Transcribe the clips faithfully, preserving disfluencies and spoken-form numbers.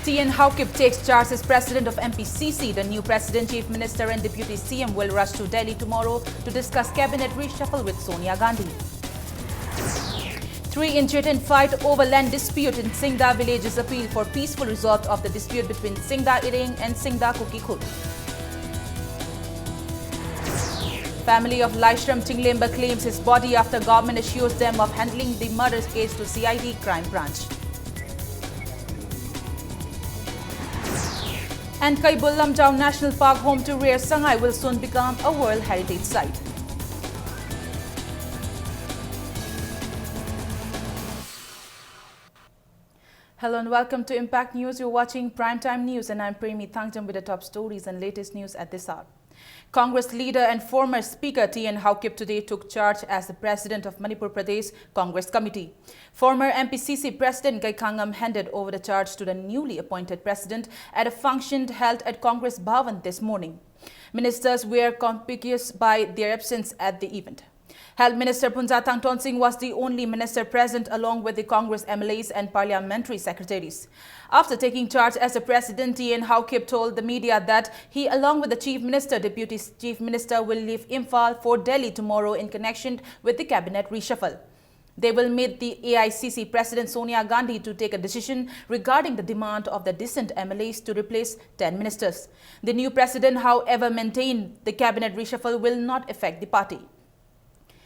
T N Haokip takes charge as president of M P C C. The new president, chief minister and deputy C M will rush to Delhi tomorrow to discuss cabinet reshuffle with Sonia Gandhi. Three incident fight over land dispute in Singda villages, appeal for peaceful resolve of the dispute between Singda Iring and Singda Kuki Khul. Family of Laishram Chinglemba claims his body after government assures them of handling the murder case to C I D crime branch. And Keibul Lamjao National Park, home to rare sangai, will soon become a World Heritage Site. Hello and welcome to Impact News. You're watching Primetime News and I'm Premi Thangjam with the top stories and latest news at this hour. Congress leader and former Speaker T N Haokip today took charge as the president of Manipur Pradesh Congress Committee. Former M P C C President Gaikhangam handed over the charge to the newly appointed president at a function held at Congress Bhavan this morning. Ministers were conspicuous by their absence at the event. Health Minister Phunzatang Tonsing was the only minister present along with the Congress M L As and parliamentary secretaries. After taking charge as the president, T N Haokip told the media that he, along with the Chief Minister, Deputy Chief Minister, will leave Imphal for Delhi tomorrow in connection with the cabinet reshuffle. They will meet the A I C C President Sonia Gandhi to take a decision regarding the demand of the dissent M L As to replace ten ministers. The new president, however, maintained the cabinet reshuffle will not affect the party.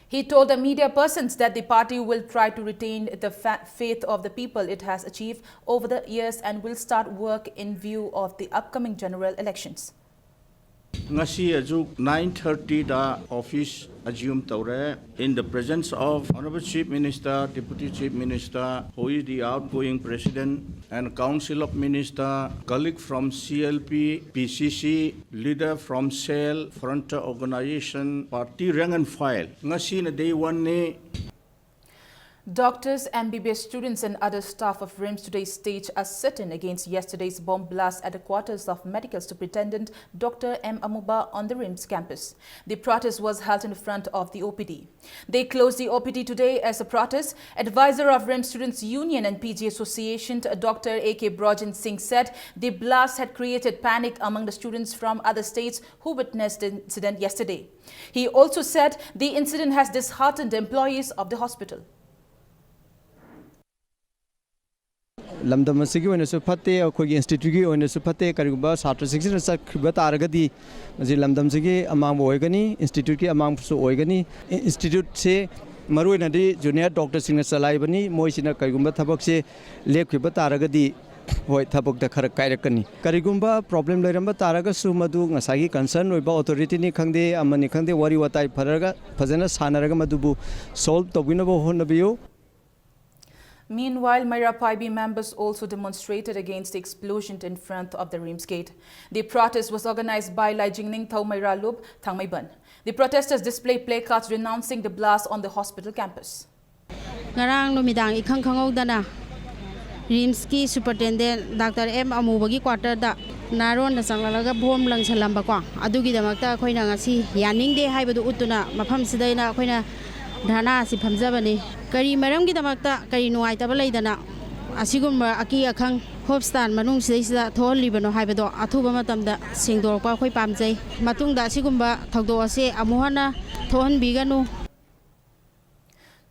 He told the media persons that the party will try to retain the fa- faith of the people it has achieved over the years and will start work in view of the upcoming general elections. Ngasi ajuk nine thirty da office assume taure in the presence of Honorable Chief Minister, Deputy Chief Minister, who is the outgoing President, and Council of Minister, colleague from C L P, P C C, leader from cell, frontier organization, party rank and file. Ngasi na day one ni. Doctors, M B B S students and other staff of RIMS today staged a sit-in against yesterday's bomb blast at the quarters of Medical Superintendent Doctor M Amuba on the RIMS campus. The protest was held in front of the O P D. They closed the O P D today as a protest. Advisor of RIMS Students Union and P G Association, Doctor A K Brojan Singh, said the blast had created panic among the students from other states who witnessed the incident yesterday. He also said the incident has disheartened employees of the hospital. ꯂꯝꯗꯝ ꯑꯁꯤꯒꯤ ꯑꯣꯏꯅꯁꯨ ꯐꯠꯇꯦ, ꯑꯩꯈꯣꯏꯒꯤ ꯏꯟꯁꯇꯤꯇ꯭ꯌꯨꯠꯀꯤ ꯑꯣꯏꯅꯁꯨ ꯐꯠꯇꯦ꯫ ꯀꯔꯤꯒꯨꯝꯕ ꯁꯥꯇ꯭ꯔꯁꯤꯡꯁꯤꯅ ꯆꯠꯈꯤꯕ ꯇꯥꯔꯒꯗꯤ ꯃꯁꯤ ꯂꯝꯗꯝꯁꯤꯒꯤ ꯑꯃꯥꯡꯕ ꯑꯣꯏꯒꯅꯤ, ꯏꯟꯁꯇꯤꯇ꯭ꯌꯨꯠꯀꯤ ꯑꯃꯥꯡꯕꯁꯨ ꯑꯣꯏꯒꯅꯤ꯫ ꯏꯟꯁꯇꯤꯇ꯭ꯌꯨꯠꯁꯦ ꯃꯔꯨꯑꯣꯏꯅꯗꯤ ꯖꯨꯅꯤꯌꯔ ꯗꯣꯛꯇꯔꯁꯤꯡꯅ ꯆꯂꯥꯏꯕꯅꯤ꯫ ꯃꯣꯏꯁꯤꯅ ꯀꯔꯤꯒꯨꯝꯕ ꯊꯕꯛꯁꯦ ꯂꯦꯞꯈꯤꯕ ꯇꯥꯔꯒꯗꯤ ꯍꯣꯏ, ꯊꯕꯛꯇ ꯈꯔ ꯀꯥꯏꯔꯛꯀꯅꯤ꯫ ꯀꯔꯤꯒꯨꯝꯕ ꯄ꯭ꯔꯣꯕ꯭ꯂꯦꯝ ꯂꯩꯔꯝꯕ ꯇꯥꯔꯒꯁꯨ ꯃꯗꯨ ꯉꯁꯥꯏꯒꯤ ꯀꯟꯁꯔꯟ ꯑꯣꯏꯕ ꯑꯣꯊꯣꯔꯤꯇꯤꯅꯤ ꯈꯪꯗꯦ, ꯑꯃꯅꯤ ꯈꯪꯗꯦ, ꯋꯥꯔꯤ ꯋꯥꯇꯥꯏ ꯐꯔꯒ ꯐꯖꯅ ꯁꯥꯟꯅꯔꯒ ꯃꯗꯨꯕꯨ ꯁꯣꯜꯕ ꯇꯧꯕꯤꯅꯕ ꯍꯣꯠꯅꯕꯤꯌꯨ꯫ Meanwhile, Meira Paibi members also demonstrated against the explosion in front of the RIMS gate. The protest was organized by Laijingningthou Meira Lup Thangmeiban. The protesters displayed placards denouncing the blast on the hospital campus. ꯉꯔꯥꯡ ꯅꯨꯃꯤꯗꯥꯡ ꯏꯈꯪ ꯈꯪꯍꯧꯗꯅ ꯔꯤꯝꯁꯀꯤ superintendent doctor M ꯑꯃꯨꯕꯒꯤ ꯀ꯭ꯋꯥꯇꯔꯗ ꯅꯥꯔꯣꯟꯗ ꯆꯪꯂꯛꯂꯒ bomb ꯂꯪꯁꯜꯂꯝꯕꯀꯣ, ꯑꯗꯨꯒꯤꯗꯃꯛꯇ ꯑꯩꯈꯣꯏꯅ ꯉꯁꯤ ꯌꯥꯅꯤꯡꯗꯦ ꯍꯥꯏꯕꯗꯨ ꯎꯠꯇꯨꯅ ꯃꯐꯝꯁꯤꯗ ꯑꯩꯅ ꯑꯩꯈꯣꯏꯅ ꯙꯔꯅꯥ ꯑꯁꯤ ꯐꯝꯖꯕꯅꯤ꯫ ꯀꯔꯤ ꯃꯔꯝꯒꯤꯗꯃꯛꯇ, ꯀꯔꯤ ꯅꯨꯡꯉꯥꯏꯇꯕ ꯂꯩꯗꯅ ꯑꯁꯤꯒꯨꯝꯕ ꯑꯀꯤ ꯑꯈꯪ ꯍꯣꯁꯄꯤꯇꯥꯜ ꯃꯅꯨꯡꯁꯤꯗꯩꯁꯤꯗ ꯊꯣꯛꯍꯜꯂꯤꯕꯅꯣ ꯍꯥꯏꯕꯗꯣ ꯑꯊꯨꯕ ꯃꯇꯝꯗ ꯁꯦꯡꯗꯣꯔꯛꯄ ꯑꯩꯈꯣꯏ ꯄꯥꯝꯖꯩ꯫ ꯃꯇꯨꯡꯗ ꯑꯁꯤꯒꯨꯝꯕ ꯊꯧꯗꯣꯛ ꯑꯁꯦ ꯑꯃꯨꯛ ꯍꯟꯅ ꯊꯣꯛꯍꯟꯕꯤꯒꯅꯨ꯫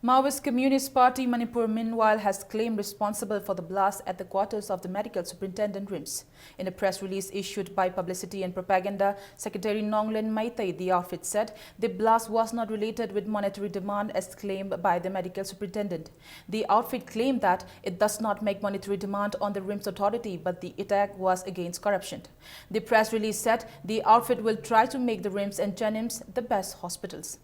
Maoist Communist Party Manipur, meanwhile, has claimed responsible for the blast at the quarters of the medical superintendent RIMS. In a press release issued by Publicity and Propaganda Secretary Nonglin Meitei, the outfit said the blast was not related with monetary demand as claimed by the medical superintendent. The outfit claimed that it does not make monetary demand on the RIMS authority, but the attack was against corruption. The press release said the outfit will try to make the RIMS and JNIMS the best hospitals.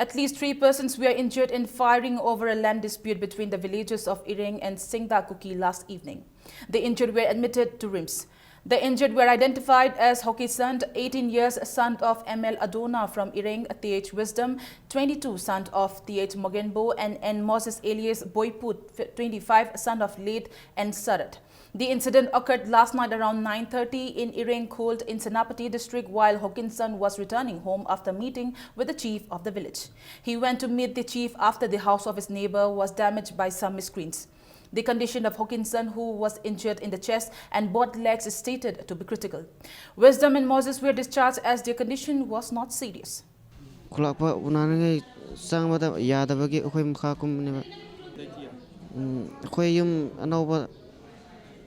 At least three persons were injured in firing over a land dispute between the villages of Ireng and Singda Kuki last evening. The injured were admitted to RIMS. The injured were identified as Hokisan, eighteen years, son of M L Adona from Ireng, Th Wisdom, twenty-two, son of Th Mogenbo, and N Moses alias Boyput, twenty-five, son of late N Sarat. The incident occurred last night around nine thirty in Ireng Khuld in Senapati district while Hokinson was returning home after meeting with the chief of the village. He went to meet the chief after the house of his neighbor was damaged by some miscreants. The condition of Hokinson, who was injured in the chest and both legs, is stated to be critical. Wisdom and Moses were discharged as their condition was not serious. ꯈꯨꯂꯥꯛꯄ ꯎꯅꯅꯤꯡꯉꯥꯏ ꯆꯪꯕꯗ ꯌꯥꯗꯕꯒꯤ ꯑꯩꯈꯣꯏ ꯃꯈꯥ ꯀꯨꯝꯕꯅꯦꯕ꯫ ꯎꯝ, ꯑꯩꯈꯣꯏ ꯌꯨꯝ ꯑꯅꯧꯕ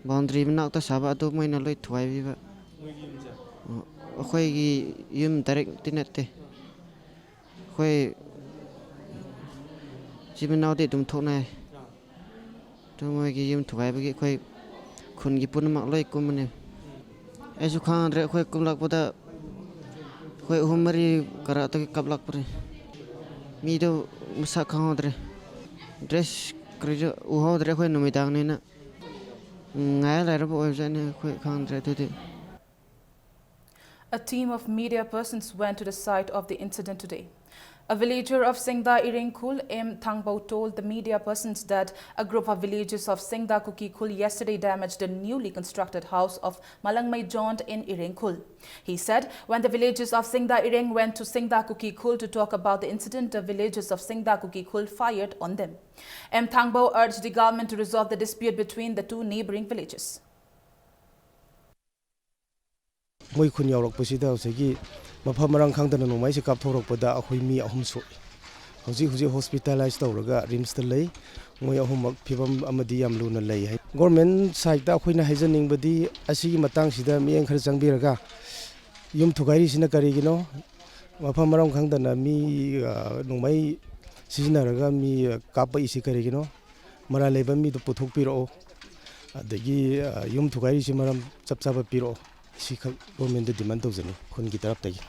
boundary ꯃꯅꯥꯛꯇ ꯁꯥꯕ ꯑꯗꯨ ꯃꯣꯏꯅ ꯂꯣꯏ ꯊꯨꯒꯥꯏꯕꯤꯕ꯫ ꯑꯩꯈꯣꯏꯒꯤ ꯌꯨꯝ ꯗꯥꯏꯔꯦꯛꯇꯤ ꯅꯠꯇꯦ꯫ ꯑꯩꯈꯣꯏ ꯏꯆꯤꯟ ꯏꯅꯥꯎꯗꯤ ꯑꯗꯨꯝ ꯊꯣꯛꯅꯩ꯫ ꯑꯗꯨ ꯃꯣꯏꯒꯤ ꯌꯨꯝ ꯊꯨꯒꯥꯏꯕꯒꯤ ꯑꯩꯈꯣꯏ ꯈꯨꯟꯒꯤ ꯄꯨꯝꯅꯃꯛ ꯂꯣꯏ ꯀꯨꯝꯕꯅꯦ꯫ ꯑꯩꯁꯨ ꯈꯪꯍꯧꯗ꯭ꯔꯦ, ꯑꯩꯈꯣꯏ ꯀꯨꯝꯂꯛꯄꯗ ꯑꯩꯈꯣꯏ ꯑꯍꯨꯝ ꯃꯔꯤ ꯀꯔꯛꯇꯒꯤ ꯀꯥꯞꯂꯛꯄꯅꯦ꯫ ꯃꯤꯗꯣ ꯃꯁꯛ ꯈꯪꯍꯧꯗ꯭ꯔꯦ꯫ ꯗ꯭ꯔꯦꯁ ꯀꯔꯤꯁꯨ ꯎꯍꯧꯗ꯭ꯔꯦ, ꯑꯩꯈꯣꯏ ꯅꯨꯃꯤꯗꯥꯡꯅꯤꯅ꯫ ꯎꯝ, ꯉꯥꯏꯔ ꯂꯩꯔꯕ ꯑꯣꯏꯕꯖꯥꯠꯅꯤ, ꯑꯩꯈꯣꯏ ꯈꯪꯗ꯭ꯔꯦ ꯑꯗꯨꯗꯤ꯫ A team of media persons went to the site of the incident today. A villager of Sengda Iringkhul, M Thangbau, told the media persons that a group of villagers of Sengda Kuki Khul yesterday damaged the newly constructed house of Malangmai John in Iringkhul. He said when the villagers of Sengda Iring went to Sengda Kuki Khul to talk about the incident, the villagers of Sengda Kuki Khul fired on them. M Thangbau urged the government to resolve the dispute between the two neighboring villages. ꯃꯣꯏ ꯈꯨꯟ ꯌꯧꯔꯛꯄꯁꯤꯗ ꯉꯁꯥꯏꯒꯤ ꯃꯐꯝ ꯃꯔꯥꯡ ꯈꯪꯗꯅ ꯅꯣꯡꯃꯩꯁꯦ ꯀꯥꯞꯊꯣꯔꯛꯄꯗ ꯑꯩꯈꯣꯏ ꯃꯤ ꯑꯍꯨꯝ ꯁꯣꯛꯏ꯫ ꯍꯧꯖꯤꯛ ꯍꯧꯖꯤꯛ ꯍꯣꯁꯄꯤꯇꯥꯂꯥꯏꯁ ꯇꯧꯔꯒ ꯔꯤꯝꯁꯇ ꯂꯩ꯫ ꯃꯣꯏ ꯑꯍꯨꯝꯃꯛ ꯐꯤꯕꯝ ꯑꯃꯗꯤ ꯌꯥꯝ ꯂꯨꯅ ꯂꯩ ꯍꯥꯏ꯫ ꯒꯣꯔꯃꯦꯟ ꯁꯥꯏꯠꯇ ꯑꯩꯈꯣꯏꯅ ꯍꯥꯏꯖꯅꯤꯡꯕꯗꯤ ꯑꯁꯤꯒꯤ ꯃꯇꯥꯡꯁꯤꯗ ꯃꯤꯠꯌꯦꯡ ꯈꯔ ꯆꯪꯕꯤꯔꯒ ꯌꯨꯝ ꯊꯨꯒꯥꯏꯔꯤꯁꯤꯅ ꯀꯔꯤꯒꯤꯅꯣ? ꯃꯐꯝ ꯃꯔꯥꯡ ꯈꯪꯗꯅ ꯃꯤ, ꯑ, ꯅꯣꯡꯃꯩ ꯁꯤꯖꯤꯟꯅꯔꯒ ꯃꯤ, ꯑ, ꯀꯥꯞꯄꯛꯏꯁꯤ ꯀꯔꯤꯒꯤꯅꯣ? ꯃꯔꯥꯜ ꯂꯩꯕ ꯃꯤꯗꯨ ꯄꯨꯊꯣꯛꯄꯤꯔꯛꯑꯣ꯫ ꯑꯗꯒꯤ, ꯑ, ꯌꯨꯝ ꯊꯨꯒꯥꯏꯔꯤꯁꯤ ꯃꯔꯝ ꯆꯞ ꯆꯥꯕ ꯄꯤꯔꯛꯑꯣ꯫ ꯁꯤꯈꯛ ꯒꯣꯔꯃꯦꯟꯗ ꯗꯤꯃꯥꯟ ꯇꯧꯖꯅꯤ ꯈꯨꯟꯒꯤ ꯇꯔꯞꯇꯒꯤ꯫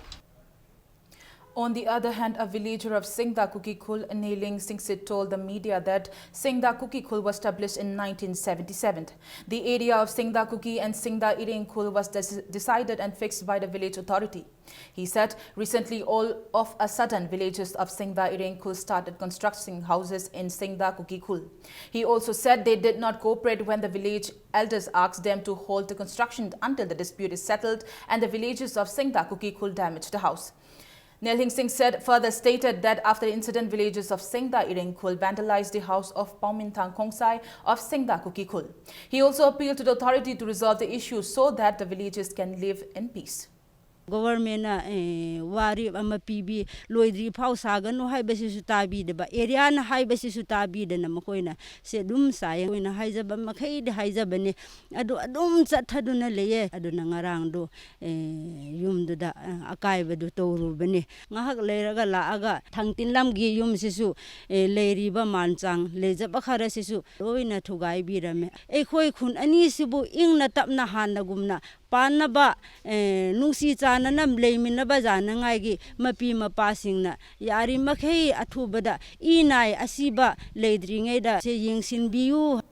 On the other hand, a villager of Singda Kuki Khul, Neling Singsit, told the media that Singda Kuki Khul was established in nineteen seventy-seven. The area of Singda Kuki and Singda Iring Khul was des- decided and fixed by the village authority. He said, recently, all of a sudden, villagers of Singda Iring Khul started constructing houses in Singda Kuki Khul. He also said they did not cooperate when the village elders asked them to halt the construction until the dispute is settled and the villagers of Singda Kuki Khul damaged the house. Nelhing Singh said, further stated that after the incident, villagers of Singda Iring Khul vandalized the house of Pauminthang Khongsai of Singda Kuki Khul. He also appealed to the authority to resolve the issue so that the villagers can live in peace. Government ꯅ ꯋꯥꯔꯦꯞ ꯑꯃ ꯄꯤꯕꯤ, ꯂꯣꯏꯗ꯭ꯔꯤ ꯐꯥꯎ ꯁꯥꯒꯅꯨ ꯍꯥꯏꯕꯁꯤꯁꯨ ꯇꯥꯕꯤꯗꯕ, ꯑꯦꯔꯤꯌꯥꯅ ꯍꯥꯏꯕꯁꯤꯁꯨ ꯇꯥꯕꯤꯗꯅ ꯃꯈꯣꯏꯅ ꯁꯦ ꯑꯗꯨꯝ ꯁꯥꯏ꯫ ꯑꯩꯈꯣꯏꯅ ꯍꯥꯏꯖꯕ ꯃꯈꯩꯗꯤ ꯍꯥꯏꯖꯕꯅꯤ, ꯑꯗꯨ ꯑꯗꯨꯝ ꯆꯠꯊꯗꯨꯅ ꯂꯩꯌꯦ꯫ ꯑꯗꯨꯅ ꯉꯔꯥꯡꯗꯣ ꯌꯨꯝꯗꯨꯗ ꯑꯀꯥꯏꯕꯗꯨ ꯇꯧꯔꯨꯕꯅꯤ꯫ ꯉꯥꯏꯍꯥꯛ ꯂꯩꯔꯒ ꯂꯥꯛꯑꯒ ꯊꯥꯡꯇꯤꯟꯂꯝꯒꯤ ꯌꯨꯝꯁꯤꯁꯨ ꯂꯩꯔꯤꯕ ꯃꯥꯟꯆꯥꯡ ꯂꯩꯖꯕ ꯈꯔꯁꯤꯁꯨ ꯂꯣꯏꯅ ꯊꯨꯒꯥꯏꯕꯤꯔꯝꯃꯦ꯫ ꯑꯩꯈꯣꯏ ꯈꯨꯟ ꯑꯅꯤꯁꯤꯕꯨ ꯏꯪꯅ ꯇꯞꯅ ꯍꯥꯟꯅꯒꯨꯝꯅ ꯄꯥꯟꯅꯕ, ꯅꯨꯡꯁꯤ ꯆꯥꯟꯅꯅ ꯂꯩꯃꯤꯟꯅꯕ ꯌꯥꯅꯉꯥꯏꯒꯤ ꯃꯄꯤ ꯃꯄꯥꯁꯤꯡꯅ ꯌꯥꯔꯤꯃꯈꯩ ꯑꯊꯨꯕꯗ ꯏ ꯅꯥꯏ ꯑꯁꯤꯕ ꯂꯩꯗ꯭ꯔꯤꯉꯩꯗ ꯁꯦ ꯌꯦꯡꯁꯤꯟꯕꯤꯌꯨ꯫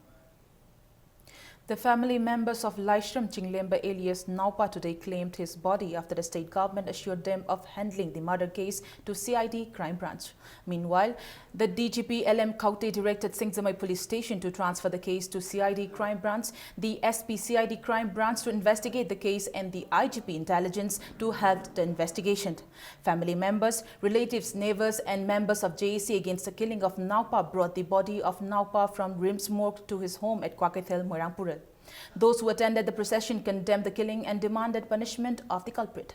The family members of Laishram Chinglemba alias Naupa today claimed his body after the state government assured them of handling the murder case to C I D Crime Branch. Meanwhile, the D G P L M Khaute directed Singzamai Police Station to transfer the case to C I D Crime Branch, the S P C I D Crime Branch to investigate the case, and the I G P Intelligence to help the investigation. Family members, relatives, neighbors, and members of J A C against the killing of Naupa brought the body of Naupa from RIMS morgue to his home at Kwakethel, Moirangpural. Those who attended the procession condemned the killing and demanded punishment of the culprit.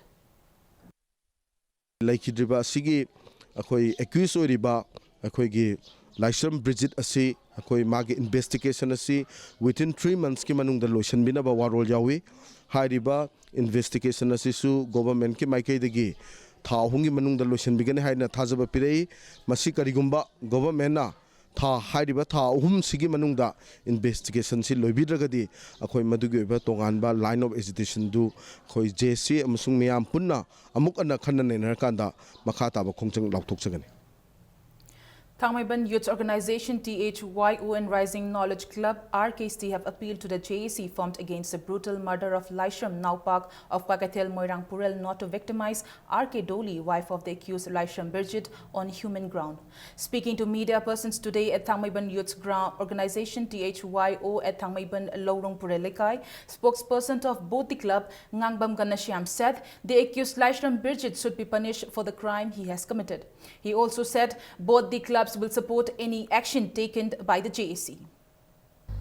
ꯂꯩꯈꯤꯗ꯭ꯔꯤꯕ ꯑꯁꯤꯒꯤ ꯑꯩꯈꯣꯏ ꯑꯦꯀ꯭ꯌꯨꯁ ꯑꯣꯏꯔꯤꯕ ꯑꯩꯈꯣꯏꯒꯤ ꯂꯥꯏꯁ꯭ꯔꯝ ꯕ꯭ꯔꯤꯖꯤꯠ ꯑꯁꯤ ꯑꯩꯈꯣꯏ ꯃꯥꯒꯤ investigation ꯑꯁꯤ within three months ꯀꯤ ꯃꯅꯨꯡꯗ ꯂꯣꯏꯁꯤꯟꯕꯤꯅꯕ ꯋꯥꯔꯣꯜ ꯌꯥꯎꯏ꯫ ꯍꯥꯏꯔꯤꯕ ꯏꯟꯚꯦꯁꯇꯤꯒꯦꯁꯟ ꯑꯁꯤꯁꯨ ꯒꯣꯚꯔꯟꯃꯦꯟꯠꯀꯤ ꯃꯥꯏꯀꯩꯗꯒꯤ ꯊꯥ ꯑꯍꯨꯝꯒꯤ ꯃꯅꯨꯡꯗ ꯂꯣꯏꯁꯤꯟꯕꯤꯒꯅꯤ ꯍꯥꯏꯅ ꯊꯥꯖꯕ ꯄꯤꯔꯛꯏ꯫ ꯃꯁꯤ ꯀꯔꯤꯒꯨꯝꯕ ꯒꯣꯚꯔꯟꯃꯦꯟꯠꯅ ꯊꯥ, ꯍꯥꯏꯔꯤꯕ ꯊꯥ ꯑꯍꯨꯝꯁꯤꯒꯤ ꯃꯅꯨꯡꯗ ꯏꯟꯚꯦꯁꯇꯤꯒꯦꯁꯟꯁꯤ ꯂꯣꯏꯕꯤꯗ꯭ꯔꯒꯗꯤ, ꯑꯩꯈꯣꯏ ꯃꯗꯨꯒꯤ ꯑꯣꯏꯕ ꯇꯣꯉꯥꯟꯕ line of agitation ꯗꯨ ꯑꯩꯈꯣꯏ ꯖꯦ ꯑꯦꯁ ꯁꯤ ꯑꯃꯁꯨꯡ ꯃꯤꯌꯥꯝ ꯄꯨꯟꯅ ꯑꯃꯨꯛ ꯍꯟꯅ ꯈꯟꯅ ꯅꯩꯅꯔꯀꯥꯟꯗ ꯃꯈꯥ ꯇꯥꯕ ꯈꯣꯡꯖꯪ ꯂꯥꯎꯊꯣꯛꯆꯒꯅꯤ꯫ Thangmeiban Youth Organization, T H Y O, and Rising Knowledge Club, R K C, have appealed to the J A C formed against the brutal murder of Laishram Naopak of Kwakethel, Moirang Purel, not to victimize R K Doley, wife of the accused Laishram Birjit, on human ground. Speaking to media persons today at Thangmeiban Youth Ground Organization, T H Y O, at Thangmeiban Lourung Purel Lekai, spokesperson of both the club, Ngangbam Ganashyam, said the accused Laishram Birjit should be punished for the crime he has committed. He also said both the clubs will support any action taken by the J A C.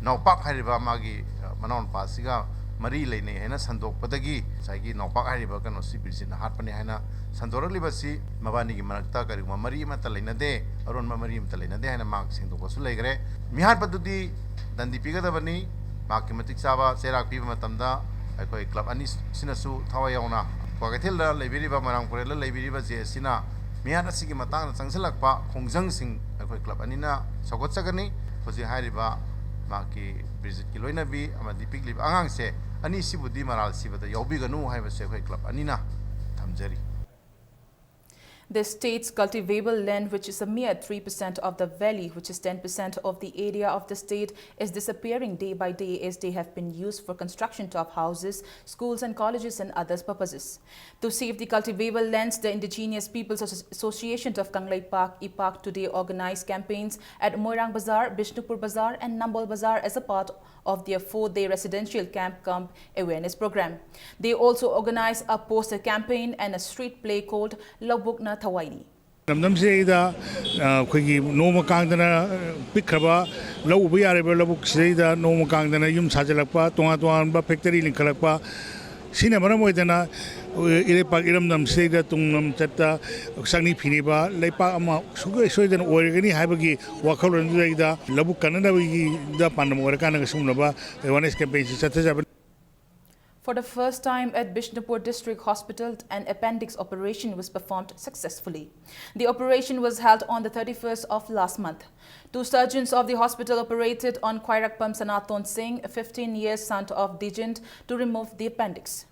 ꯅꯥꯎꯄꯥꯛ ꯍꯥꯏꯔꯤꯕ ꯃꯥꯒꯤ, ꯑ, ꯃꯅꯥꯎꯅꯨꯄꯥ ꯑꯁꯤꯒ ꯃꯔꯤ ꯂꯩꯅꯩ ꯍꯥꯏꯅ ꯁꯟꯗꯣꯛꯄꯗꯒꯤ ꯉꯁꯥꯏꯒꯤ ꯅꯥꯎꯄꯥꯛ ꯍꯥꯏꯔꯤꯕ ꯀꯩꯅꯣꯁꯤ ꯕꯤꯔꯖꯤꯠꯅ ꯍꯥꯠꯄꯅꯤ ꯍꯥꯏꯅ ꯁꯟꯗꯣꯔꯛꯂꯤꯕꯁꯤ ꯃꯕꯥꯅꯤꯒꯤ ꯃꯔꯛꯇ ꯀꯔꯤꯒꯨꯝꯕ ꯃꯔꯤ ꯑꯃꯠꯇ ꯂꯩꯅꯗꯦ, ꯑꯔꯣꯟꯕ ꯃꯔꯤ ꯑꯃꯠꯇ ꯂꯩꯅꯗꯦ ꯍꯥꯏꯅ ꯃꯍꯥꯛ ꯁꯦꯡꯗꯣꯛꯄꯁꯨ ꯂꯩꯈ꯭ꯔꯦ꯫ ꯃꯤꯍꯥꯠꯄꯗꯨꯗꯤ ꯗꯟꯗꯤ ꯄꯤꯒꯗꯕꯅꯤ꯫ ꯃꯍꯥꯛꯀꯤ ꯃꯇꯤꯛ ꯆꯥꯕ ꯆꯩꯔꯥꯛ ꯄꯤꯕ ꯃꯇꯝꯗ ꯑꯩꯈꯣꯏ ꯀ꯭ꯂꯕ ꯑꯅꯤꯁꯤꯅꯁꯨ ꯊꯋꯥꯏ ꯌꯥꯎꯅ ꯀ꯭ꯋꯥꯀꯩꯊꯦꯜꯗ ꯂꯩꯕꯤꯔꯤꯕ, ꯃꯣꯏꯔꯥꯡ ꯄꯨꯔꯦꯜꯗ ꯂꯩꯕꯤꯔꯤꯕ ꯖꯦ ꯑꯦꯁ ꯁꯤꯅ ꯃꯤꯍꯥꯠ ꯑꯁꯤꯒꯤ ꯃꯇꯥꯡꯗ ꯆꯪꯁꯤꯜꯂꯛꯄ ꯈꯣꯡꯖꯪꯁꯤꯡ ꯑꯩꯈꯣꯏ ꯀ꯭ꯂꯕ ꯑꯅꯤꯅ ꯁꯧꯒꯠꯆꯒꯅꯤ꯫ ꯍꯧꯖꯤꯛ ꯍꯥꯏꯔꯤꯕ ꯃꯍꯥꯛꯀꯤ ꯕꯤꯔꯖꯤꯠꯀꯤ ꯂꯣꯏꯅꯕꯤ ꯑꯃꯗꯤ ꯄꯤꯛꯂꯤꯕ ꯑꯉꯥꯡꯁꯦ ꯑꯅꯤꯁꯤꯕꯨꯗꯤ ꯃꯔꯥꯜ ꯁꯤꯕꯗ ꯌꯥꯎꯕꯤꯒꯅꯨ ꯍꯥꯏꯕꯁꯦ ꯑꯩꯈꯣꯏ ꯀ꯭ꯂꯕ ꯑꯅꯤꯅ ꯊꯝꯖꯔꯤ꯫ The state's cultivable land, which is a mere three percent of the valley, which is ten percent of the area of the state, is disappearing day by day as they have been used for construction of houses, schools and colleges and other purposes. To save the cultivable lands, the Indigenous Peoples Asso- Association of Kangleipak, IPAK, today organized campaigns at Moirang Bazar, Bishnupur Bazar and Nambol Bazar as a part of their four-day residential camp cum awareness program. They also organized a poster campaign and a street play called Laubukna Thawaini. ꯏꯔꯝꯗꯝꯁꯤꯗꯩꯗ ꯑꯩꯈꯣꯏꯒꯤ ꯅꯣꯡꯃ ꯀꯥꯡꯗꯅ ꯄꯤꯛꯈ꯭ꯔꯕ ꯂꯧ ꯎꯕ ꯌꯥꯔꯤꯕ ꯂꯧꯕꯨꯛꯁꯤꯗꯩꯗ ꯅꯣꯡꯃ ꯀꯥꯡꯗꯅ ꯌꯨꯝ ꯁꯥꯖꯤꯜꯂꯛꯄ, ꯇꯣꯉꯥꯟ ꯇꯣꯉꯥꯟꯕ factory ꯂꯤꯡꯈꯠꯂꯛꯄ, ꯁꯤꯅ ꯃꯔꯝ ꯑꯣꯏꯗꯅ ꯏꯔꯩꯄꯥꯛ ꯏꯔꯝꯗꯝꯁꯤꯗꯩꯗ ꯇꯨꯡꯂꯝꯆꯠꯇ ꯆꯪꯅꯤ ꯐꯤꯅꯤꯕ ꯂꯩꯄꯥꯛ ꯑꯃ ꯁꯨꯡꯁꯣꯏ ꯁꯣꯏꯗꯅ ꯑꯣꯏꯔꯒꯅꯤ ꯍꯥꯏꯕꯒꯤ ꯋꯥꯈꯜꯂꯣꯟꯗꯨꯗꯩꯗ ꯂꯧꯕꯨꯛ ꯀꯟꯅꯅꯕꯒꯤꯗ ꯄꯥꯟꯗꯝ ꯑꯣꯏꯔꯀꯥꯟꯗ ꯁꯤꯒꯨꯝꯂꯕ awareness ꯀꯦꯝꯄꯦꯟꯁꯤ ꯆꯠꯊꯖꯕꯅꯤ꯫ For the first time at Bishnupur District Hospital, an appendix operation was performed successfully. The operation was held on the thirty-first of last month. Two surgeons of the hospital operated on Khwairakpam Sanaton Singh, a fifteen-year son of Dijin, to remove the appendix.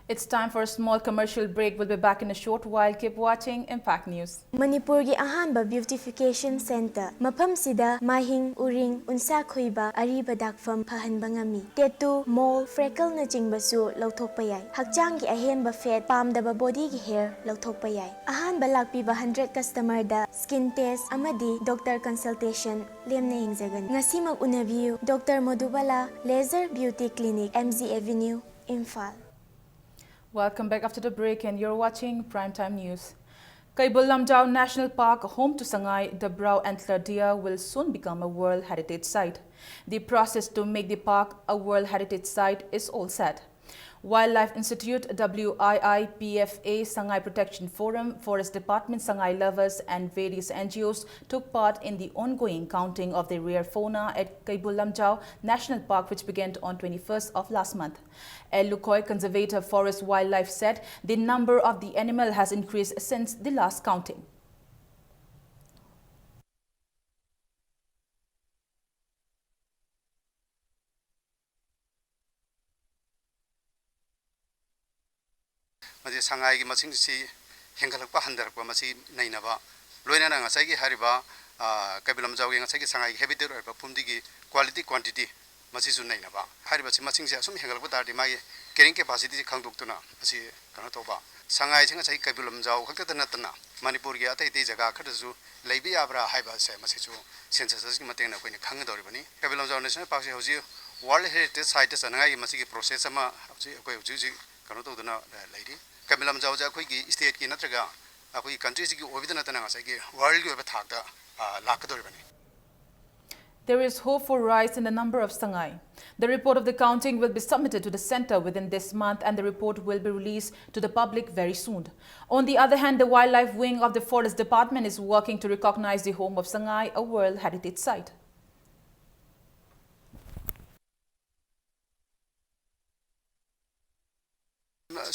It's time for a small commercial break. We'll be back in a short while. Keep watching Impact News. ꯃꯅꯤꯄꯨꯔꯒꯤ ꯑꯍꯥꯟꯕ beautification centre, ꯃꯐꯝꯁꯤꯗ ꯃꯥꯏꯍꯤꯡ, ꯎꯔꯤꯡ, ꯎꯟꯁꯥ ꯈꯣꯏꯕ, ꯑꯔꯤꯕ ꯗꯥꯛꯐꯝ ꯐꯍꯟꯕ ꯉꯝꯃꯤ꯫ Tattoo, mole, freckleꯅꯆꯤꯡꯕꯁꯨ ꯂꯧꯊꯣꯛꯄ ꯌꯥꯏ꯫ ꯍꯛꯆꯥꯡꯒꯤ ꯑꯍꯦꯟꯕ fat, ꯄꯥꯝꯗꯕ bodyꯒꯤ hair ꯂꯧꯊꯣꯛꯄ ꯌꯥꯏ꯫ ꯑꯍꯥꯟꯕ ꯂꯥꯛꯄꯤꯕ hundred customerꯗ skin test ꯑꯃꯗꯤ doctor consultation ꯂꯦꯝꯅ ꯌꯦꯡꯖꯒꯅꯤ꯫ ꯉꯁꯤꯃꯛ ꯎꯅꯕꯤꯌꯨ꯫ Doctor ꯃꯣꯗꯨꯕꯥꯂꯥ Laser Beauty Clinic, M G Avenue, Imphal. Welcome back after the break, and you're watching Prime Time News. Kaibu Lamjao National Park, home to Sangai, the brown antler deer, will soon become a World Heritage Site. The process to make the park a World Heritage Site is all set. Wildlife Institute, W I I P F A, Sangai Protection Forum, Forest Department, Sangai lovers, and various N G Os took part in the ongoing counting of the rare fauna at Kaibu Lamjao National Park, which began on twenty-first of last month. L Lukhoy, conservator Forest Wildlife, said the number of the animal has increased since the last counting. ꯃꯁꯤ ꯁꯉꯥꯏꯒꯤ ꯃꯁꯤꯡꯁꯤ ꯍꯦꯟꯒꯠꯂꯛꯄ ꯍꯟꯊꯔꯛꯄ ꯃꯁꯤ ꯅꯩꯅꯕ, ꯂꯣꯏꯅꯅ ꯉꯁꯥꯏꯒꯤ ꯍꯥꯏꯔꯤꯕ, ꯑ, ꯀꯩꯕꯨꯜ ꯂꯝꯖꯥꯎꯒꯤ ꯉꯁꯥꯏꯒꯤ ꯁꯉꯥꯏꯒꯤ habitat ꯑꯣꯏꯔꯤꯕ ꯐꯨꯝꯗꯤꯒꯤ quality quantity ꯃꯁꯤꯁꯨ ꯅꯩꯅꯕ꯫ ꯍꯥꯏꯔꯤꯕꯁꯤ ꯃꯁꯤꯡꯁꯦ ꯑꯁꯨꯝ ꯍꯦꯟꯒꯠꯂꯛꯄ ꯇꯥꯔꯗꯤ ꯃꯥꯒꯤ carrying capacityꯁꯤ ꯈꯪꯗꯣꯛꯇꯨꯅ ꯃꯁꯤ ꯀꯩꯅꯣ ꯇꯧꯕ꯫ ꯁꯉꯥꯏꯁꯤ ꯉꯁꯥꯏ ꯀꯩꯕꯨꯜ ꯂꯝꯖꯥꯎ ꯈꯛꯇꯗ ꯅꯠꯇꯅ ꯃꯅꯤꯄꯨꯔꯒꯤ ꯑꯇꯩ ꯑꯇꯩ ꯖꯒꯥ ꯈꯔꯗꯁꯨ ꯂꯩꯕ ꯌꯥꯕ꯭ꯔꯥ ꯍꯥꯏꯕꯁꯦ ꯃꯁꯤꯁꯨ censusꯀꯤ ꯃꯇꯦꯡꯅ ꯑꯩꯈꯣꯏꯅ ꯈꯪꯒꯗꯧꯔꯤꯕꯅꯤ꯫ ꯀꯩꯕꯨꯜ ꯂꯝꯖꯥꯎ National Parkꯁꯤ ꯍꯧꯖꯤꯛ World Heritage Siteꯇ ꯆꯟꯅꯉꯥꯏꯒꯤ ꯃꯁꯤꯒꯤ process ꯑꯃ ꯍꯧꯖꯤꯛ ꯑꯩꯈꯣꯏ ꯍꯧꯖꯤꯛ ꯍꯧꯖꯤꯛ ꯀꯩꯅꯣ ꯇꯧꯗꯨꯅ, ꯑ, ꯂꯩꯔꯤ꯫ ꯀꯩꯕꯨꯜ ꯂꯝꯖꯥꯎꯁꯦ ꯑꯩꯈꯣꯏꯒꯤ stateꯀꯤ ꯅꯠꯇ꯭ꯔꯒ ꯑꯩꯈꯣꯏꯒꯤ countryꯁꯤꯒꯤ ꯑꯣꯏꯕꯗ ꯅꯠꯇꯅ ꯉꯁꯥꯏꯒꯤ worldꯀꯤ ꯑꯣꯏꯕ ꯊꯥꯛꯇ, ꯑ, ꯂꯥꯛꯀꯗꯧꯔꯤꯕꯅꯤ꯫ There is hope for rise in the number of Sangai. The report of the counting will be submitted to the centre within this month, and the report will be released to the public very soon. On the other hand, the wildlife wing of the Forest Department is working to recognise the home of Sangai a World Heritage Site.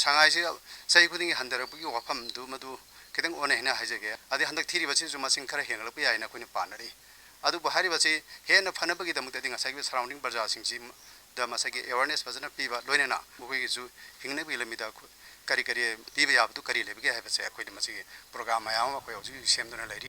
ꯁꯉꯥꯏꯁꯤ ꯆꯍꯤ ꯈꯨꯗꯤꯡꯒꯤ ꯍꯟꯊꯔꯛꯄꯒꯤ ꯋꯥꯐꯝꯗꯨ ꯃꯗꯨ ꯈꯤꯇꯪ ꯑꯣꯟꯅꯩ ꯍꯥꯏꯅ ꯍꯥꯏꯖꯒꯦ꯫ ꯑꯗꯩ ꯍꯟꯗꯛ ꯊꯤꯔꯤꯕꯁꯤꯁꯨ ꯃꯁꯤꯡ ꯈꯔ ꯍꯦꯟꯒꯠꯂꯛꯄ ꯌꯥꯏꯅ ꯑꯩꯈꯣꯏꯅ ꯄꯥꯅꯔꯤ꯫ ꯑꯗꯨꯕꯨ ꯍꯥꯏꯔꯤꯕꯁꯤ ꯍꯦꯟꯅ ꯐꯅꯕꯒꯤꯗꯃꯛꯇꯗꯤ ꯉꯁꯥꯏꯒꯤ surrounding ꯕꯖꯥꯔꯁꯤꯡꯁꯤꯗ ꯃꯁꯥꯒꯤ awareness ꯐꯖꯅ ꯄꯤꯕ, ꯂꯣꯏꯅꯅ ꯃꯈꯣꯏꯒꯤꯁꯨ ꯍꯤꯡꯅꯕꯒꯤ ꯂꯝꯕꯤꯗ ꯈꯨ-, ꯀꯔꯤ ꯀꯔꯤ ꯄꯤꯕ ꯌꯥꯕꯗꯨ ꯀꯔꯤ ꯂꯩꯕꯒꯦ ꯍꯥꯏꯕꯁꯦ ꯑꯩꯈꯣꯏꯅ ꯃꯁꯤꯒꯤ program ꯃꯌꯥꯝ ꯑꯃ ꯑꯩꯈꯣꯏ ꯍꯧꯖꯤꯛ ꯍꯧꯖꯤꯛ ꯁꯦꯝꯗꯨꯅ ꯂꯩꯔꯤ꯫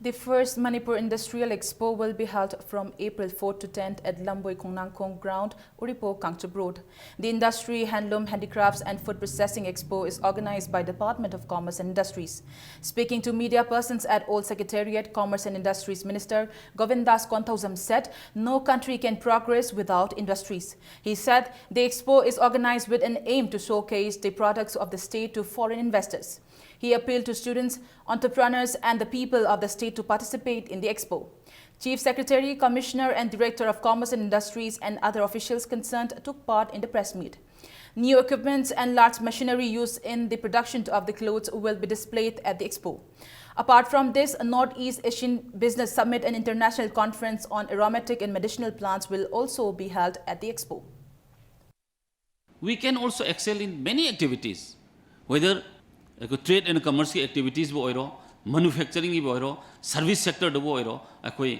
The first Manipur Industrial Expo will be held from April fourth to tenth at Lamboi Khongnangkhong Ground, Uripok, Kangchup Road. The Industry, Handloom, Handicrafts and Food Processing Expo is organized by Department of Commerce and Industries. Speaking to media persons at Old Secretariat, Commerce and Industries Minister Govindas Konthoujam said no country can progress without industries. He said the expo is organized with an aim to showcase the products of the state to foreign investors. He appealed to students, entrepreneurs, and the people of the state to participate in the expo. Chief Secretary, Commissioner, and Director of Commerce and Industries and other officials concerned took part in the press meet. New equipments and large machinery used in the production of the clothes will be displayed at the expo. Apart from this, a Northeast Asian Business Summit and International Conference on Aromatic and Medicinal Plants will also be held at the expo. We can also excel in many activities, whether ꯑꯩꯈꯣꯏ trade and commerceꯀꯤ activitiesꯕꯨ ꯑꯣꯏꯔꯣ, manufacturingꯒꯤꯕꯨ ꯑꯣꯏꯔꯣ, service sectorꯗꯕꯨ ꯑꯣꯏꯔꯣ, ꯑꯩꯈꯣꯏ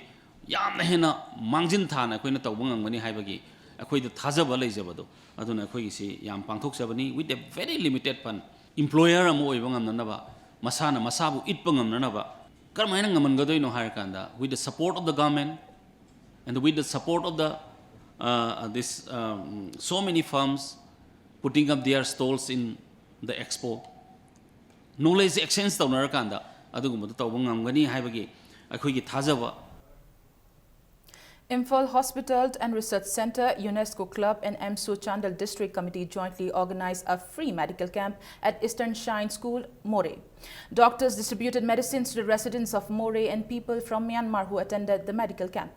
ꯌꯥꯝꯅ ꯍꯦꯟꯅ ꯃꯥꯡꯖꯤꯟ ꯊꯥꯅ ꯑꯩꯈꯣꯏꯅ ꯇꯧꯕ ꯉꯝꯒꯅꯤ ꯍꯥꯏꯕꯒꯤ ꯑꯩꯈꯣꯏꯗ ꯊꯥꯖꯕ ꯂꯩꯖꯕꯗꯣ, ꯑꯗꯨꯅ ꯑꯩꯈꯣꯏꯒꯤꯁꯤ ꯌꯥꯝ ꯄꯥꯡꯊꯣꯛꯆꯕꯅꯤ꯫ With a very limited fund, employer ꯑꯃ ꯑꯣꯏꯕ ꯉꯝꯅꯅꯕ, ꯃꯁꯥꯅ ꯃꯁꯥꯕꯨ ꯏꯠꯄ ꯉꯝꯅꯅꯕ ꯀꯔꯝꯍꯥꯏꯅ ꯉꯝꯍꯟꯒꯗꯣꯏꯅꯣ ꯍꯥꯏꯔꯀꯥꯟꯗ, with the support of the government, and with the support of the uh, this um, so many firms putting up their stalls in the expo, knowledge exchange ꯇꯧꯅꯔꯀꯥꯟꯗ ꯑꯗꯨꯒꯨꯝꯕꯗꯣ ꯇꯧꯕ ꯉꯝꯒꯅꯤ ꯍꯥꯏꯕꯒꯤ ꯑꯩꯈꯣꯏꯒꯤ ꯊꯥꯖꯕ꯫ Imphal Hospital and Research Centre, UNESCO Club and AMSU Chandel District Committee jointly organized a free medical camp at Eastern Shrine School, Moreh. Doctors distributed medicines to the residents of Moreh and people from Myanmar who attended the medical camp.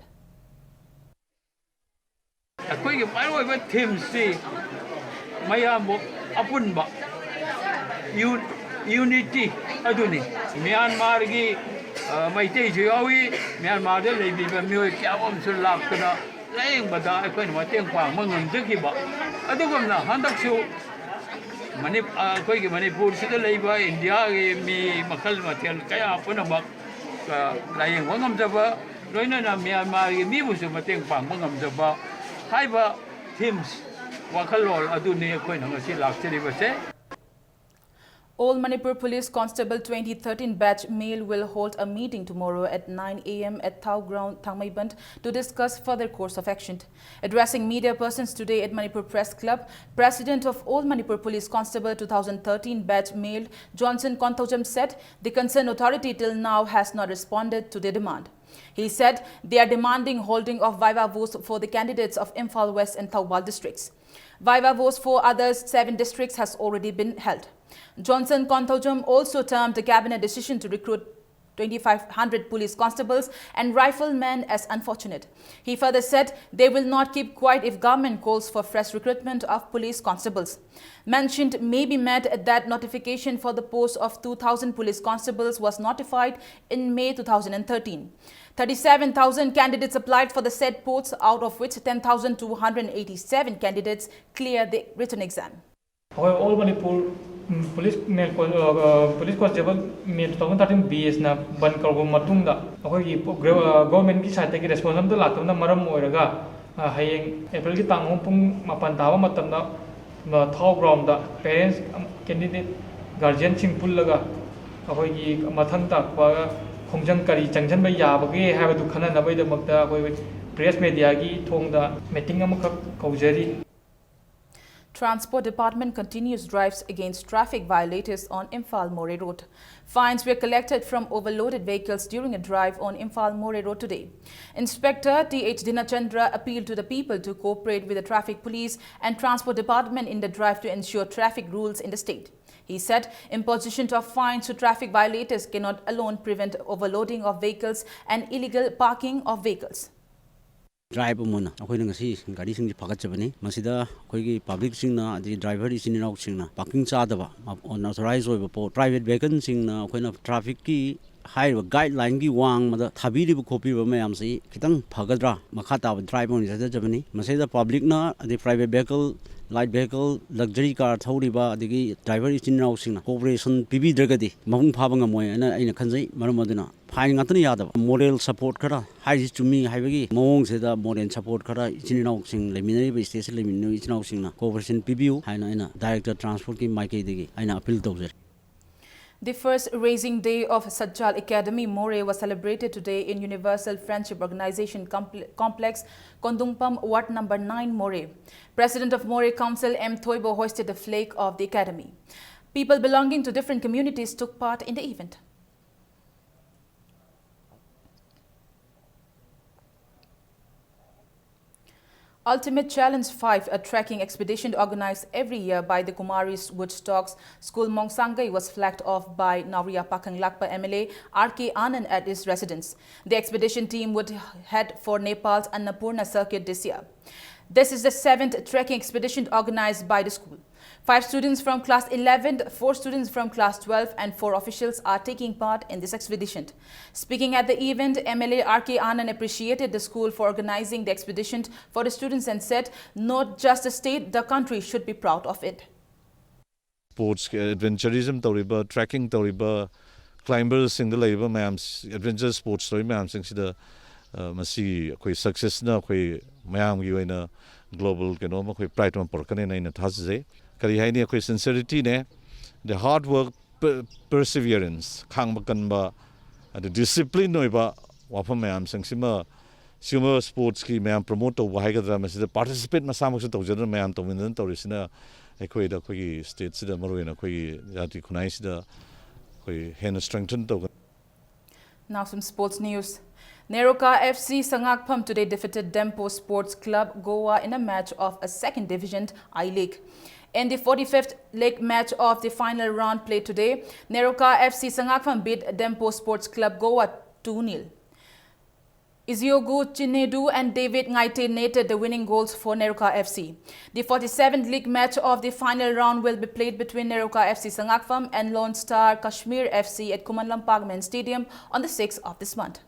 ꯑꯩꯈꯣꯏꯒꯤ ꯃꯔꯨꯑꯣꯏꯕ themeꯁꯤ ꯃꯌꯥꯝꯕꯨ ꯑꯄꯨꯟꯕ, unity ꯑꯗꯨꯅꯤ꯫ ꯃ꯭ꯌꯥꯟꯃꯥꯔꯒꯤ ꯃꯩꯇꯩꯁꯨ ꯌꯥꯎꯏ, ꯃ꯭ꯌꯥꯟꯃꯥꯔꯗ ꯂꯩꯕꯤꯕ ꯃꯤꯑꯣꯏ ꯀꯌꯥ ꯑꯃꯁꯨ ꯂꯥꯛꯇꯅ ꯂꯥꯌꯦꯡꯕꯗ ꯑꯩꯈꯣꯏꯅ ꯃꯇꯦꯡ ꯄꯥꯡꯕ ꯉꯝꯖꯈꯤꯕ꯫ ꯑꯗꯨꯒꯨꯝꯅ ꯍꯟꯗꯛꯁꯨ ꯃꯅꯤ-, ꯑꯩꯈꯣꯏꯒꯤ ꯃꯅꯤꯄꯨꯔꯁꯤꯗ ꯂꯩꯕ ꯏꯟꯗꯤꯌꯥꯒꯤ ꯃꯤ ꯃꯈꯜ ꯃꯊꯦꯜ ꯀꯌꯥ ꯄꯨꯝꯅꯃꯛ, ꯑ, ꯂꯥꯌꯦꯡꯕ ꯉꯝꯖꯕ, ꯂꯣꯏꯅꯅ ꯃ꯭ꯌꯥꯟꯃꯥꯔꯒꯤ ꯃꯤꯕꯨꯁꯨ ꯃꯇꯦꯡ ꯄꯥꯡꯕ ꯉꯝꯖꯕ ꯍꯥꯏꯕ themes, ꯋꯥꯈꯜꯂꯣꯟ ꯑꯗꯨꯅꯤ ꯑꯩꯈꯣꯏꯅ ꯉꯁꯤ ꯂꯥꯛꯆꯔꯤꯕꯁꯦ꯫ All Manipur Police Constable twenty thirteen batch MEAL will hold a meeting tomorrow at nine a m at Thao Ground, Thangmeiband, to discuss further course of action. Addressing media persons today at Manipur Press Club, President of All Manipur Police Constable two thousand thirteen batch MEAL, Johnson Konthoujam, said the concerned authority till now has not responded to their demand. He said they are demanding holding of viva voce for the candidates of Imphal West and Thoubal districts. Viva voce for others seven districts has already been held. Johnson Konthoujam also termed the cabinet decision to recruit twenty-five hundred police constables and riflemen as unfortunate. He further said they will not keep quiet if government calls for fresh recruitment of police constables. Mentioned may be made that notification for the post of two thousand police constables was notified in May two thousand thirteen. Thirty-seven thousand candidates applied for the said posts, out of which ten thousand two hundred eighty-seven candidates cleared the written exam. ꯑꯩꯈꯣꯏ all Manipur, ꯎꯝ, police ꯃꯦꯜ ꯀꯣꯟ-, ꯑ, ꯑ, police constable ꯃꯦ two thousand thirteen ꯕꯦꯆꯅ ꯕꯟ ꯀꯧꯔꯕ ꯃꯇꯨꯡꯗ ꯑꯩꯈꯣꯏꯒꯤ ꯄꯣ-, ꯒ꯭ꯔ-, ꯑ, ꯒꯣꯔꯃꯦꯟꯒꯤ ꯁꯥꯏꯠꯇꯒꯤ ꯔꯦꯁꯄꯣꯟꯁ ꯑꯝꯇ ꯂꯥꯛꯇꯕꯅ ꯃꯔꯝ ꯑꯣꯏꯔꯒ, ꯑ, ꯍꯌꯦꯡ ꯑꯦꯄ꯭ꯔꯤꯜꯒꯤ ꯇꯥꯡ ꯑꯍꯨꯝ ꯄꯨꯡ ꯃꯥꯄꯟ ꯇꯥꯕ ꯃꯇꯝꯗ, ꯑ, ꯊꯥꯎ ꯒ꯭ꯔꯥꯎꯟꯗ ꯄꯦꯔꯦꯟꯁ, ꯑꯝ, ꯀꯦꯟꯗꯤꯗꯦꯠ, ꯒꯥꯔꯖꯤꯌꯟꯁꯤꯡ ꯄꯨꯜꯂꯒ ꯑꯩꯈꯣꯏꯒꯤ ꯃꯊꯪ ꯇꯥꯛꯄ ꯈꯣꯡꯖꯪ ꯀꯔꯤ ꯆꯪꯁꯤꯟꯕ ꯌꯥꯕꯒꯦ ꯍꯥꯏꯕꯗꯨ ꯈꯟꯅꯅꯕꯒꯤꯗꯃꯛꯇ ꯑꯩꯈꯣꯏ ꯄ꯭ꯔꯦꯁ ꯃꯦꯗꯤꯌꯥꯒꯤ ꯊꯣꯡꯗ ꯃꯤꯇꯤꯡ ꯑꯃꯈꯛ ꯀꯧꯖꯔꯤ꯫ Transport Department continues drives against traffic violators on Imphal Moreh Road. Fines were collected from overloaded vehicles during a drive on Imphal Moreh Road today. Inspector T H Dinachandra appealed to the people to cooperate with the traffic police and transport department in the drive to ensure traffic rules in the state. He said imposition of fines to traffic violators cannot alone prevent overloading of vehicles and illegal parking of vehicles. Driver ꯑꯃ ꯑꯣꯏꯅ ꯑꯩꯈꯣꯏꯅ ꯉꯁꯤ ꯒꯥꯔꯤꯁꯤꯡꯁꯤ ꯐꯥꯒꯠꯆꯕꯅꯤ꯫ ꯃꯁꯤꯗ ꯑꯩꯈꯣꯏꯒꯤ ꯄꯕ꯭ꯂꯤꯛꯁꯤꯡꯅ, ꯑꯗꯒꯤ driver ꯏꯆꯤꯟ ꯏꯅꯥꯎꯁꯤꯡꯅ parking ꯆꯥꯗꯕ, ꯑꯟꯑꯣꯊꯣꯔꯥꯏꯖ ꯑꯣꯏꯕ ꯄꯣꯠ, ꯄ꯭ꯔꯥꯏꯚꯦꯠ ꯚꯦꯍꯤꯀꯜꯁꯤꯡꯅ ꯑꯩꯈꯣꯏꯅ ꯇ꯭ꯔꯥꯐꯤꯛꯀꯤ ꯍꯥꯏꯔꯤꯕ ꯒꯥꯏꯗꯂꯥꯏꯟꯒꯤ ꯋꯥꯡꯃꯗ ꯊꯥꯕꯤꯔꯤꯕ ꯈꯣꯠꯄꯤꯕ ꯃꯌꯥꯝꯁꯤ ꯈꯤꯇꯪ ꯐꯒꯗ꯭ꯔꯥ, ꯃꯈꯥ ꯇꯥꯕ ꯗ꯭ꯔꯥꯏꯕ ꯑꯣꯏꯅ ꯆꯠꯊꯖꯕꯅꯤ꯫ ꯃꯁꯤꯗ ꯄꯕ꯭ꯂꯤꯛꯅ, ꯑꯗꯩ private vehicle Light vehicle, luxury car ꯊꯧꯔꯤꯕ ꯑꯗꯒꯤ driver ꯏꯆꯤꯟ ꯏꯅꯥꯎꯁꯤꯡꯅ cooperation ꯄꯤꯕꯤꯗ꯭ꯔꯒꯗꯤ ꯃꯄꯨꯡ ꯐꯥꯕ ꯉꯝꯃꯣꯏ ꯍꯥꯏꯅ ꯑꯩꯅ ꯈꯟꯖꯩ꯫ ꯃꯔꯝ ꯑꯗꯨꯅ fine ꯉꯥꯛꯇꯅ ꯌꯥꯗꯕ, moral support ꯈꯔ, ꯍꯥꯏꯔꯤꯁꯤ ꯆꯨꯝꯃꯤ ꯍꯥꯏꯕꯒꯤ ꯃꯑꯣꯡꯁꯤꯗ moral support ꯈꯔ, ꯏꯆꯤꯟ ꯏꯅꯥꯎꯁꯤꯡ, ꯂꯩꯃꯤꯟꯅꯔꯤꯕ stateꯁꯤꯗ ꯂꯩꯃꯤꯟꯅꯔꯤꯕ ꯏꯆꯤꯟ ꯏꯅꯥꯎꯁꯤꯡꯅ cooperation ꯄꯤꯕꯤꯌꯨ ꯍꯥꯏꯅ ꯑꯩꯅ director transportꯀꯤ ꯃꯥꯏꯀꯩꯗꯒꯤ ꯑꯩꯅ appeal ꯇꯧꯖꯔꯤ꯫ The first raising day of Satchal Academy Moreh was celebrated today in Universal Friendship Organization Compl- Complex, Kondungpam, Ward number nine, Moreh. President of Moreh Council M Thoibo hoisted the flag of the academy. People belonging to different communities took part in the event. Ultimate Challenge five, a trekking expedition organized every year by the Kumaris Woodstocks School Mongsangay, was flagged off by Naoriya Pakhang Lakpa M L A R K Anand at his residence. The expedition team would head for Nepal's Annapurna circuit this year. This is the seventh trekking expedition organized by the school. Five students from class eleven, four students from class twelve, and four officials are taking part in this expedition. Speaking at the event, M L A R K Anand appreciated the school for organizing the expedition for the students and said, "Not just the state, the country should be proud of it." Sports, adventurism ꯇꯧꯔꯤꯕ, trekking ꯇꯧꯔꯤꯕ, climberꯁꯤꯡꯗ ꯂꯩꯔꯤꯕ ꯃꯌꯥꯝ, adventure sports ꯇꯧꯔꯤꯕ ꯃꯌꯥꯝꯁꯤꯡꯁꯤꯗ, ꯑ, ꯃꯁꯤ ꯑꯩꯈꯣꯏ successꯅ ꯑꯩꯈꯣꯏ ꯃꯌꯥꯝꯒꯤ ꯑꯣꯏꯅ global ꯀꯩꯅꯣꯝꯃ, ꯑꯩꯈꯣꯏ pride ꯑꯃ ꯄꯨꯔꯛꯀꯅꯦꯅ ꯑꯩꯅ ꯊꯥꯖꯖꯩ꯫ ꯀꯔꯤ ꯍꯥꯏꯅꯤ, ꯑꯩꯈꯣꯏ sincerity ꯅꯦ, the hard work, per- perseverance, ꯈꯥꯡꯕ ꯀꯟꯕ, ꯑꯗ discipline ꯑꯣꯏꯕ ꯋꯥꯐꯝ ꯃꯌꯥꯝꯁꯤꯡꯁꯤꯃ, ꯁꯤꯒꯨꯝꯕ sportsꯀꯤ ꯃꯌꯥꯝ promote ꯇꯧꯕ ꯍꯥꯏꯒꯗ꯭ꯔꯥ, ꯃꯁꯤꯗ participate ꯃꯁꯥꯃꯛꯁꯨ ꯇꯧꯖꯗꯨꯅ ꯃꯌꯥꯝ ꯇꯧꯃꯤꯟꯅꯗꯨꯅ ꯇꯧꯔꯤꯁꯤꯅ ꯑꯩꯈꯣꯏꯗ, ꯑꯩꯈꯣꯏꯒꯤ stateꯁꯤꯗ, ꯃꯔꯨꯑꯣꯏꯅ ꯑꯩꯈꯣꯏꯒꯤ ꯖꯥꯇꯤ ꯈꯨꯟꯅꯥꯏꯁꯤꯗ ꯑꯩꯈꯣꯏ ꯍꯦꯟꯅ strengthen ꯇꯧꯒꯅꯤ꯫ Now some sports news. Neroka F C Sangakpham today defeated Dempo Sports Club Goa in a match of a second division I-League. In the forty-fifth league match of the final round played today, Neroka F C Sangakpham beat Dempo Sports Club Goa two nil. Iziogu Chinedu and David Ngaite netted the winning goals for Neroka F C. The forty-seventh league match of the final round will be played between Neroka F C Sangakpham and Lone Star Kashmir F C at Khuman Lampak Men's Stadium on the sixth of this month.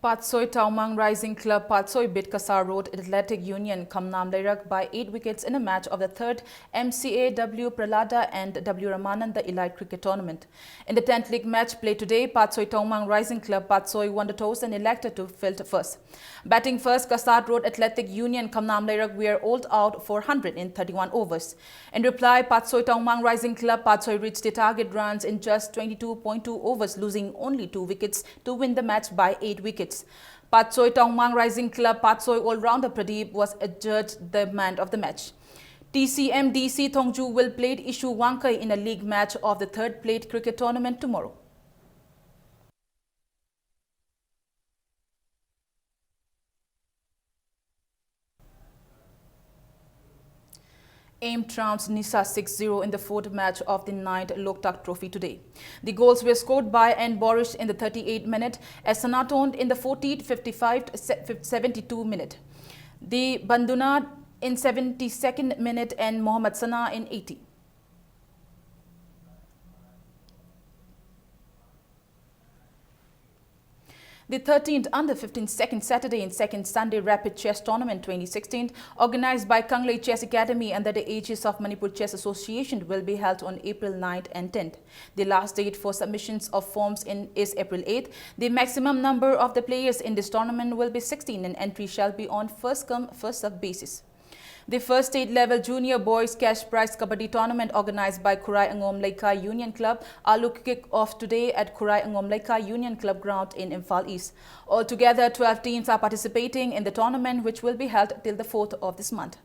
Patsoi Taungmang Rising Club, Patsoi beat Kasar Road Athletic Union, Khamnam Leirak by eight wickets in a match of the third M C A W Prahlada and W Ramananda Elite Cricket Tournament. In the tenth league match played today, Patsoi Taungmang Rising Club, Patsoi won the toss and elected to field first. Batting first, Kasat Road Athletic Union, Khamnam Leirak were bowled out for one hundred in thirty-one overs. In reply, Patsoi Taungmang Rising Club, Patsoi reached the target runs in just twenty-two point two overs, losing only two wickets to win the match by eight wickets. Patsoi Taungmang Rising Club, Patsoi all-rounder Pradeep was adjudged the man of the match. T C M D C Thongju will play Ishu Wangkai in a league match of the third plate cricket tournament tomorrow. Aim trounced Nisa six zero in the fourth match of the ninth Loktak Trophy today. The goals were scored by N Borish in the thirty-eighth minute, Esanaton in the fortieth, fifty-five, se-, seventy-two minute, the Banduna in seventy-second minute, and Mohammad Sana in eighty. The thirteenth Under fifteen Second Saturday and Second Sunday Rapid Chess Tournament twenty sixteen, organized by Kanglei Chess Academy under the aegis of Manipur Chess Association, will be held on April ninth and tenth. The last date for submissions of forms in is April eighth. The maximum number of the players in this tournament will be sixteen, and entry shall be on first come, first serve basis. The first state level junior boys cash prize kabaddi tournament organized by Khurai Angom Leikai Union Club are look kick off today at Khurai Angom Leikai Union Club ground in Imphal East. Altogether, twelve teams are participating in the tournament, which will be held till the fourth of this month.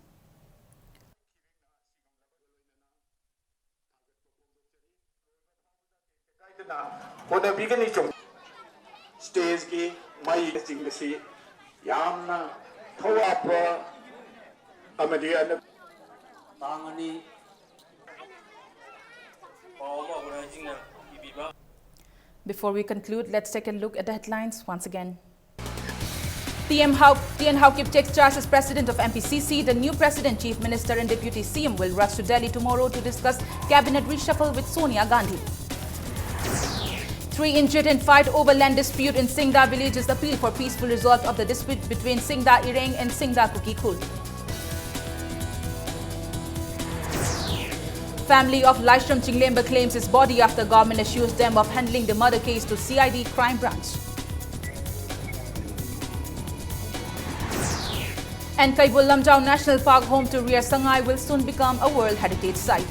ꯍꯣꯠꯅꯕꯤꯒꯅꯤ꯫ ꯁ꯭ꯇꯦꯖꯀꯤ ꯃꯩꯅꯆꯤꯡꯕꯁꯤ ꯌꯥꯝꯅ ꯊꯧ ꯍꯥꯞꯄ ꯑꯃꯗꯤ ꯑꯅ- ꯇꯥꯡ ꯑꯅꯤ ꯄꯥꯎ ꯑꯃ ꯑꯣꯔꯒꯅꯥꯏꯖꯤꯡꯅ ꯏꯕꯤꯕ꯫ Before we conclude, let's take a look at the headlines once again. T M Hau, T N Haokip takes charge as president of M P C C. The new president, chief minister and deputy C M will rush to Delhi tomorrow to discuss cabinet reshuffle with Sonia Gandhi. Three injured in fight over land dispute in Singda village is appeal for peaceful resolve of the dispute between Singda Ireng and Singda Kuki Khul. Family of Laishram Chinglemba claims his body after government assures them of handling the murder case to C I D Crime Branch. And Keibul Lamjao National Park, home to rare sangai, will soon become a World Heritage Site.